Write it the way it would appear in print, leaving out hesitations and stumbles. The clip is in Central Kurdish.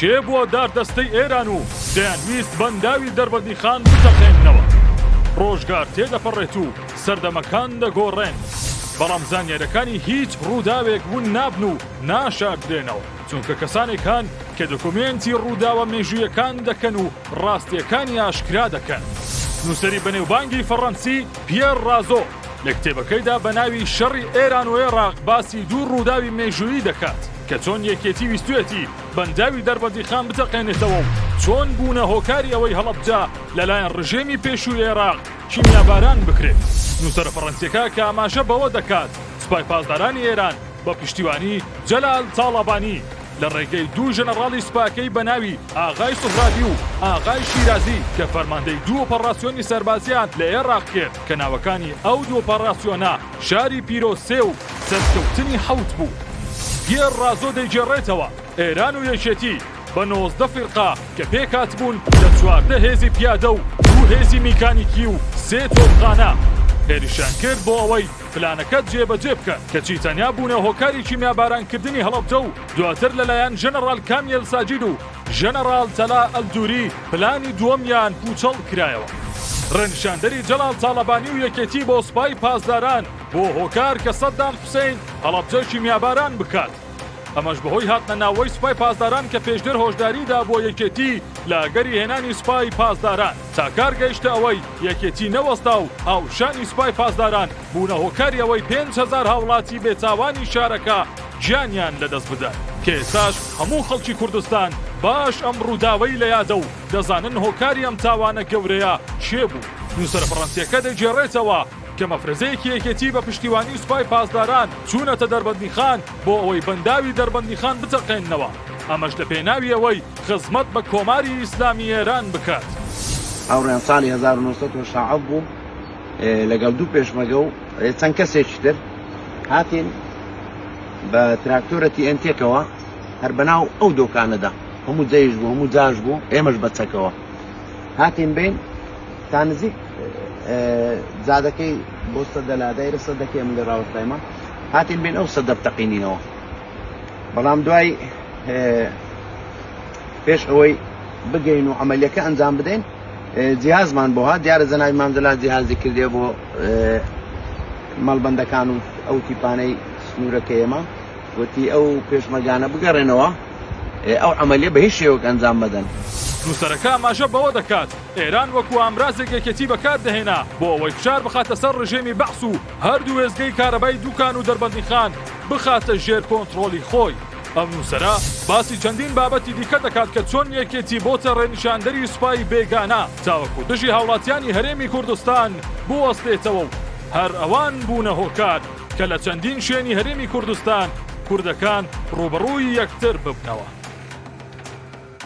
کێ بووە داردەستەی ئێران و دەیانویست بەنداوی دەربەندیخان بتەقێننەوە؟ ڕۆژگار تێدەپەڕێت و سەردەمەکان دەگۆڕێن، بەڵام زانیاریەکانی هیچ ڕووداوێک ون نابن و ناشاردرێنەوە، چونکە کەسانێک هەن کە دۆکۆمێنتی ڕووداوە مێژوویەکان دەکەن و ڕاستیەکانی ئاشکرا دەکەن. نووسەری بەنێوبانگی فەڕەنسی پیێر ڕازۆ لە کتێبەکەیدا بە ناوی شەڕی ئێران و ئێراق باسی دوو ڕووداوی مێژوویی دەکات کە چۆن یەکێتی ویستویەتی بەنداوی دەربەندیخان بتەقێنێتەوە و چۆن بوونە هۆکاری ئەوەی هەڵەبجە لەلایەن ڕژێمی پێشووی ئێراق کیمیاباران بکرێت. نووسەرە فەڕەنسیەکە کە ئاماژە بەوە دەکات سوپای پاسدارانی ئێران بە پشتیوانی جەلال تاڵەبانی لە ڕێگەی دوو ژەنەڕاڵی سوپاکەی بە ناوی ئاغای سوهرابی و ئاغای شیرازی کە فەرماندەی دوو ئۆپەڕاسیۆنی سەربازیان لە ئێراق کرد کە ناوەکانی ئەو دوو ئۆپەڕاسیۆنە شاری پیرۆز سێ و سەرکەوتنی حەوت بوو. پیێر ڕازۆ دەیگێڕێتەوە، ئێران و یەکێتی بە 19 فیرقە کە پێکهاتبوون لە 14 هێزی پیادە و دوو هێزی میکانیکی و سێ تۆپخانە هێرشیان کرد بۆ ئەوەی پلانەکە جێبەجێ بکەن، کەچی تەنیا بوونە هۆکاری کیمیابارانکردنی هەڵەبجە و دواتر لەلایەن ژەنەڕال کامیل ساجید و ژەنەڕاڵ تەلا ئەلدوری پلانی دووەمیان پووچەڵ کرایەوە. ڕێنیشاندەری جەلال تاڵەبانی و یەکێتی بۆ سوپای پاسداران بووە هۆکار کە سەدام حوسەین هەڵەبجە کیمیاباران بکات، ئەمەش بەهۆی هاتنە ناوەی سوپای پاسداران کە پێشتر هۆشداری دابووە یەکێتی لە ئەگەری هێنانی سوپای پاسداران تا کار گەیشتە ئەوەی یەکێتی نەوەستا و هاوشانی سوپای پاسداران بوونە هۆکاری ئەوەی 5000 هاوڵاتی بێتاوانی شارەکە گیانیان لەدەست بدەن کە ئێستاش هەموو خەڵکی کوردستان باش ئەم ڕووداوەی لە یادە و دەزانن هۆکاری ئەم تاوانە گەورەیە کێ بوو. نووسەرە فەڕەنسییەکە دەیگێڕێتەوە کە مەفرەزەیەکی یەکێتی بە پشتیوانی سوپای پاسداران چوونەتە دەربەندیخان بۆ ئەوەی بەنداوی دەربەندیخان بتەقێننەوە، ئەمەش لە پێناوی ئەوەی خزمەت بە کۆماری ئیسلامی ئێران بکات. هاوڕێیان ساڵی 1987 بوو لەگەڵ دوو پێشمەگە و چەند کەسێکی تر هاتین بە تراکتۆرە تی ئێن تێکەوە هەر بەناو ئەو دۆکانەدا هەموو جەیش بوو هەموو جاش بوو ئێمەش بە چەکەوە هاتین بین تا نزیک جادەکەی بۆ سەدە لا دایرە سەدەکەی ئەمن لێ ڕاوەستایمە هاتین بین ئەو سەدە بتەقینینەوە بەڵام دوای پێش ئەوەی بگەین و عملیەکە ئەنجام بدەین جیهازمان بۆ هات دیارە جەنابی مام جەلال جیهازی کردێ بۆ مەڵبەندەکان و ئەو تیپانەی سنوورەکە ئێمە وتی ئەو پێشمەرگانە بگەڕێنەوە ئەو عملیە بە هیچ شێوەک ئەنجام مەدەن. نووسەرەکە ئاماژە بەوە دەکات، ئێران وەکو ئامرازێک یەکێتی بەکار دەهێنا بۆ ئەوەی فشار بخاتە سەر ڕژێمی بەعس و هەردوو وێستگەی کارەبای دوکان و دەربەندیخان بخاتە ژێر کۆنتڕۆڵی خۆی. ئەم نووسەرە باسی چەندین بابەتی دیکە دەکات کە چۆن یەکێتی بۆتە ڕێنیشاندەری سوپای بێگانە تاوەکو دژی هاوڵاتیانی هەرێمی کوردستان بوەستێتەوە و هەر ئەوان بوونە هۆکار کە لە چەندین شوێنی هەرێمی کوردستان کوردەکان ڕووبەڕووی یەکتر ببنەوە.